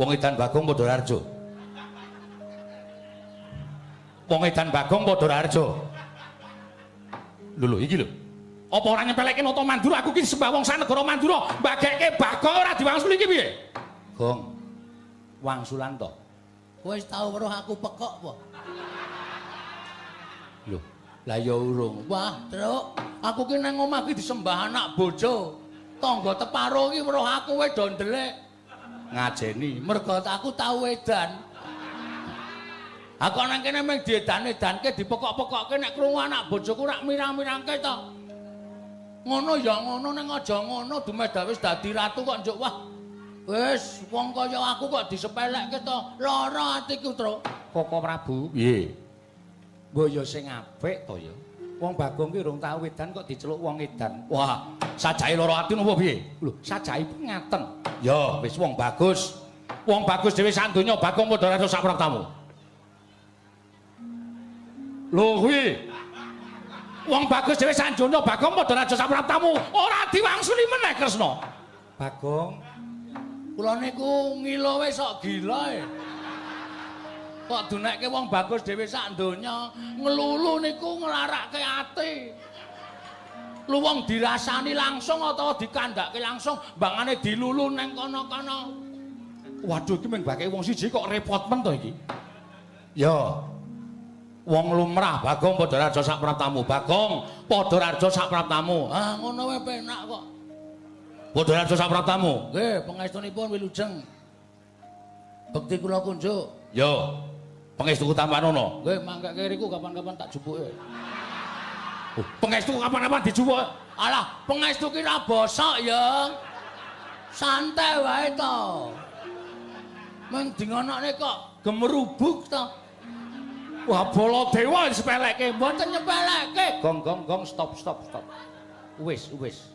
Wong edan Bagong Padha Raharja. Wong edan Bagong Padha Raharja. Lho lho iki lho. Apa ora nyepeleke Nata Mandura aku ki sembah wong sanegara Mandura, mbagekke Bagong ora diwangsuli iki piye? Gong. Wangsulan to. Kowe wis tau weruh aku pekok apa? Lho, lah ya urung. Wah, Truk, aku ki nang omah ki disembah anak bojo. Tangga teparo ki weruh aku wae do ndelik. Ngajeni. Mergo aku tau edan. Aku nang kene mung diedan-edanke, dipekok-pekokke nek krungu anak bojoku rak mirang-mirangke to. Ngono ya ngono ning aja ngono dumeh wis dadi ratu kok njuk wah. Wis wong kaya aku kok disepelekke to. Lara atiku, Truk. Koko Prabu. Piye? Mbok ya sing apik to ya. Wong Bagong ki urung tau edan kok diceluk wong edan. Wah, sajake lara ati napa piye? Lho, sajake ngaten. Ya, wis wong bagus. Wong bagus dhewe sak donya Bagong padha rasa sak praptamu. Lho kuwi. Wong bagus dhewe sak donya Bagong padha raja sak praptamu. Ora diwangsuli meneh Kresna. Bagong, Kula niku ngilo wis sok gila e. Kok dunekke wong bagus dhewe sak donya, nglulu niku nglarake ati. Lu wong dirasani langsung utawa dikandhake langsung, mbangane dilulu neng kono-kono. Waduh iki mung bake wong siji kok repot men to iki. Ya. Wong lumrah Bagong padha raja sak praptamu. Bagong padha raja sak praptamu. Ah ngono wae penak kok. Padha raja sak praptamu. Nggih, pangestunipun wilujeng. Bekti kula kunjuk. Ya. Pangestuku tampanono. Nggih, mangkake riku kapan-kapan tak jupuke. Oh, pangestu kapan-kapan dijupuk. Alah, pangestu ki ra bosok ya. Santai wae to. Mung dingonokne kok gemerubuk to. Wah, Baladewa sepelekke. Mboten nyepelekke. Gong gong gong stop stop stop. Wis wis.